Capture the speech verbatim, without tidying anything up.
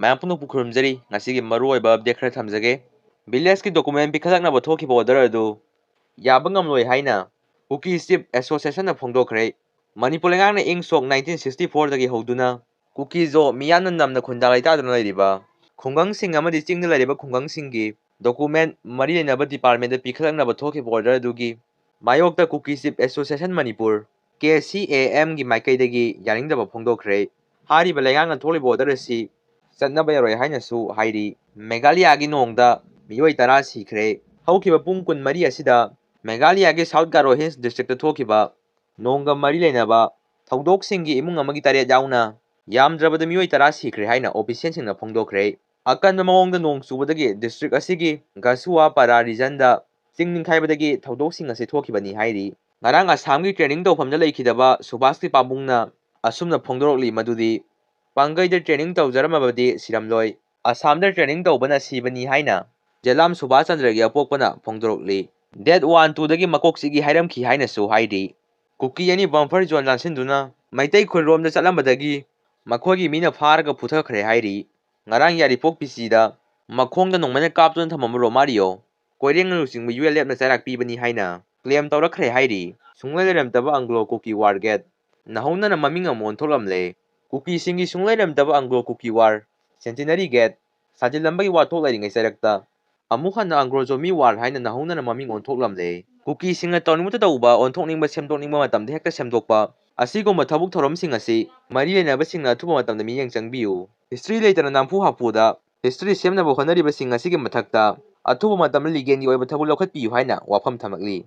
ꯃꯌꯥꯝ ꯄꯨꯝꯅꯃꯛꯄꯨ ꯈꯨꯔꯨꯝꯖꯔꯤ꯫ ꯉꯁꯤꯒꯤ ꯃꯔꯨꯑꯣꯏꯕ ꯑꯞꯗꯦꯠ ꯈꯔ ꯊꯝꯖꯒꯦ꯫ ꯚꯤꯂꯦꯖꯀꯤ ꯗꯣꯀꯨꯃꯦꯟ ꯄꯤꯈꯠꯂꯛꯅꯕ ꯊꯣꯛꯈꯤꯕ ꯑꯣꯔꯗꯔ ꯑꯗꯨ ꯌꯥꯕ ꯉꯝꯂꯣꯏ ꯍꯥꯏꯅ ꯀꯨꯀꯤ ꯆꯤꯐ ꯑꯦꯁꯣꯁꯤꯌꯦꯁꯟꯅ ꯐꯣꯡꯗꯣꯛꯈ꯭ꯔꯦ꯫ ꯃꯅꯤꯄꯨꯔ ꯂꯩꯉꯥꯛꯅ ꯏꯪ ꯁꯣꯛ ꯅꯥꯏꯟꯇꯤꯟ ꯁꯤꯛꯁꯇꯤ ꯐꯣꯔꯗꯒꯤ ꯍꯧꯗꯨꯅ ꯀꯨꯀꯤꯖꯣ ꯃꯤꯌꯥꯝꯅ ꯅꯝꯅ ꯈꯨꯟꯗꯥ ꯂꯩꯇꯥꯗꯨꯅ ꯂꯩꯔꯤꯕ ꯈꯨꯡꯒꯪꯁꯤꯡ ꯑꯃꯗꯤ ꯆꯤꯡꯗ ꯂꯩꯔꯤꯕ ꯈꯨꯡꯒꯪꯁꯤꯡꯒꯤ ꯗꯣꯀꯨꯃꯦꯟ ꯃꯔꯤ ꯂꯩꯅꯕ ꯗꯤꯄꯥꯔꯠꯃꯦꯟꯗ ꯄꯤꯈꯠꯂꯛꯅꯕ ꯊꯣꯛꯈꯤꯕ ꯑꯣꯔꯗꯔ ꯑꯗꯨꯒꯤ ꯃꯥꯌꯣꯛꯇ Kuki chief association Manipur, K C A ꯑꯦꯝꯒꯤ ꯃꯥꯏꯀꯩꯗꯒꯤ ꯌꯥꯅꯤꯡꯗꯕ ꯐꯣꯡꯗꯣꯛꯈ꯭ꯔꯦ꯫ ꯍꯥꯏꯔꯤꯕ ꯂꯩꯉꯥꯛꯅ ꯊꯣꯛꯂꯤꯕ ꯑꯣꯔꯗꯔ ꯑꯁꯤ ꯆꯠꯅꯕ ꯌꯥꯔꯣꯏ ꯍꯥꯏꯅꯁꯨ ꯍꯥꯏꯔꯤ꯫ ꯃꯦꯘꯥꯂꯌꯥꯒꯤ ꯅꯣꯡꯗ ꯃꯤꯑꯣꯏ ꯇꯔꯥ ꯁꯤꯈ꯭ꯔꯦ꯫ ꯍꯧꯈꯤꯕ ꯄꯨꯡ ꯀꯨꯟꯃꯔꯤ ꯑꯁꯤꯗ ꯃꯦꯘꯥꯂꯌꯥꯒꯤ ꯁꯥꯎꯠ ꯒꯥꯔꯣ ꯍꯤꯜꯁ ꯗꯤꯁꯇ꯭ꯔꯤꯛꯇ ꯊꯣꯛꯈꯤꯕ ꯅꯣꯡꯒ ꯃꯔꯤ ꯂꯩꯅꯕ ꯊꯧꯗꯣꯛꯁꯤꯡꯒꯤ ꯏꯃꯨꯡ ꯑꯃꯒꯤ ꯇꯔꯦꯠ ꯌꯥꯎꯅ ꯌꯥꯝꯗ꯭ꯔꯕꯗ ꯃꯤꯑꯣꯏ ꯇꯔꯥ ꯁꯤꯈ꯭ꯔꯦ ꯍꯥꯏꯅ ꯑꯣꯐꯤꯁꯤꯌꯦꯜꯁꯤꯡꯅ ꯐꯣꯡꯗꯣꯛꯈ꯭ꯔꯦ꯫ ꯑꯀꯟꯕ ꯃꯑꯣꯡꯗ ꯅꯣꯡ ꯆꯨꯕꯗꯒꯤ ꯗꯤꯁꯇ꯭ꯔꯤꯛ ꯑꯁꯤꯒꯤ ꯒꯁꯨꯋꯥ ꯄꯥꯔꯥ ꯔꯤꯖꯟꯗ ꯆꯤꯡ ꯅꯤꯡꯈꯥꯏꯕꯗꯒꯤ ꯊꯧꯗꯣꯛꯁꯤꯡ ꯑꯁꯤ ꯊꯣꯛꯈꯤꯕꯅꯤ ꯍꯥꯏꯔꯤ꯫ ꯉꯔꯥꯡ ꯑꯁꯥꯝꯒꯤ ꯇ꯭ꯔꯦꯅꯤꯡ ꯇꯧꯐꯝꯗ ꯂꯩꯈꯤꯗꯕ ꯁꯨꯕꯥꯁꯀꯤ ꯄꯥꯕꯨꯡꯅ ꯑꯁꯨꯝꯅ ꯐꯣꯡꯗꯣꯔꯛꯂꯤ ꯃꯗꯨꯗꯤ ꯄꯥꯡꯒꯩꯗ ꯇ꯭ꯔꯦꯅꯤꯡ ꯇꯧꯖꯔꯝꯃꯕꯗꯤ ꯁꯤꯔꯝꯂꯣꯏ꯫ ꯑꯁꯥꯝꯗ ꯇ꯭ꯔꯦꯅꯤꯡ ꯇꯧꯕꯅ ꯁꯤꯕꯅꯤ ꯍꯥꯏꯅ ꯖꯦꯂꯥꯝ ꯁꯨꯕꯥꯁ ꯆꯟꯗ꯭ꯔꯒꯤ ꯑꯄꯣꯛꯄꯅ ꯐꯣꯡꯗꯣꯔꯛꯂꯤ꯫ ꯗꯦꯠ ꯋꯥꯟ ꯇꯨꯗꯒꯤ ꯃꯀꯣꯛ ꯆꯤꯛꯏ ꯍꯥꯏꯔꯝꯈꯤ ꯍꯥꯏꯅꯁꯨ ꯍꯥꯏꯔꯤ꯫ ꯀꯨꯀꯤ ꯑꯅꯤ ꯕꯝꯐꯔ ꯖꯣꯟ ꯂꯥꯟꯁꯤꯟꯗꯨꯅ ꯃꯩꯇꯩ ꯈꯨꯜꯔꯣꯝꯗ ꯆꯠꯂꯝꯕꯗꯒꯤ ꯃꯈꯣꯏꯒꯤ ꯃꯤꯅ ꯐꯥꯔꯒ ꯄꯨꯊꯈ꯭ꯔꯦ ꯍꯥꯏꯔꯤ꯫ ꯉꯔꯥꯡ ꯌꯥꯏꯔꯤꯄꯣꯛ ꯄꯤ ꯁꯤꯗ ꯃꯈꯣꯡꯗ ꯅꯣꯡꯃꯩꯅ ꯀꯥꯞꯇꯨꯅ ꯊꯝꯃꯝꯕ ꯔꯣꯃꯥꯔꯤꯌꯣ ꯀꯣꯏꯔꯦꯡ ꯂꯨꯆꯤꯡꯕ ꯌꯨ ꯑꯦꯜ ꯑꯦꯐꯅ ꯆꯩꯔꯥꯛ ꯄꯤꯕꯅꯤ ꯍꯥꯏꯅ ꯀ꯭ꯂꯦꯝ ꯇꯧꯔꯛꯈ꯭ꯔꯦ ꯍꯥꯏꯔꯤ꯫ ꯁꯨꯡꯂꯩ ꯂꯩꯔꯝꯗꯕ ꯑꯪꯒ꯭ꯂꯣ ꯀꯨꯀꯤ ꯋꯥꯔ ꯒꯦꯠ ꯅꯧꯍꯧꯅꯅ ꯃꯃꯤꯡ ꯑꯃ ꯑꯣꯟꯊꯣꯛꯂꯝꯂꯦ꯫ ꯀꯨꯀꯤꯁꯤꯡꯒꯤ ꯁꯨꯡꯂꯩ ꯂꯩꯔꯝꯗꯕ ꯑꯪꯒ꯭ꯂꯣ ꯀꯨꯀꯤ ꯋꯥꯔ ꯁꯦꯟꯇꯤꯅꯔꯤ ꯒꯦꯠ ꯁꯥꯖꯤꯜꯂꯝꯕꯒꯤ ꯋꯥꯊꯣꯛ ꯂꯩꯔꯤꯉꯩ ꯆꯩꯔꯛꯇ ꯑꯃꯨꯛ ꯍꯟꯅ ꯑꯪꯒ꯭ꯔꯣ ꯖꯣꯃꯤ ꯋꯥꯔ ꯍꯥꯏꯅ ꯅꯧꯍꯧꯅꯅ ꯃꯃꯤꯡ ꯑꯣꯟꯊꯣꯛꯂꯝꯂꯦ꯫ ꯀꯨꯀꯤꯁꯤꯡꯅ ꯇꯧꯅꯤꯡꯕꯇ ꯇꯧꯕ, ꯑꯣꯟꯊꯣꯛꯅꯤꯡꯕ ꯁꯦꯝꯗꯣꯛꯅꯤꯡꯕ ꯃꯇꯝꯗ ꯍꯦꯛꯇ ꯁꯦꯝꯗꯣꯛꯄ, ꯑꯁꯤꯒꯨꯝꯕ ꯊꯕꯛ ꯊꯧꯔꯝꯁꯤꯡ ꯑꯁꯤ ꯃꯔꯤ ꯂꯩꯅꯕꯁꯤꯡꯅ ꯑꯊꯨꯕ ꯃꯇꯝꯗ ꯃꯤꯠꯌꯦꯡ ꯆꯪꯕꯤꯌꯨ꯫ ꯍꯤꯁꯇ꯭ꯔꯤ ꯂꯩꯇꯅ ꯅꯝꯐꯨ ꯍꯥꯐꯨꯗ ꯍꯤꯁꯇ꯭ꯔꯤ ꯁꯦꯝꯅꯕ ꯍꯣꯠꯅꯔꯤꯕꯁꯤꯡ ꯑꯁꯤꯒꯤ ꯃꯊꯛꯇ ꯑꯊꯨꯕ ꯃꯇꯝꯗ ꯂꯤꯒꯦꯜꯒꯤ ꯑꯣꯏꯕ ꯊꯕꯛ ꯂꯧꯈꯠꯄꯤꯌꯨ ꯍꯥꯏꯅ ꯋꯥꯐꯝ ꯊꯝꯂꯛꯂꯤ꯫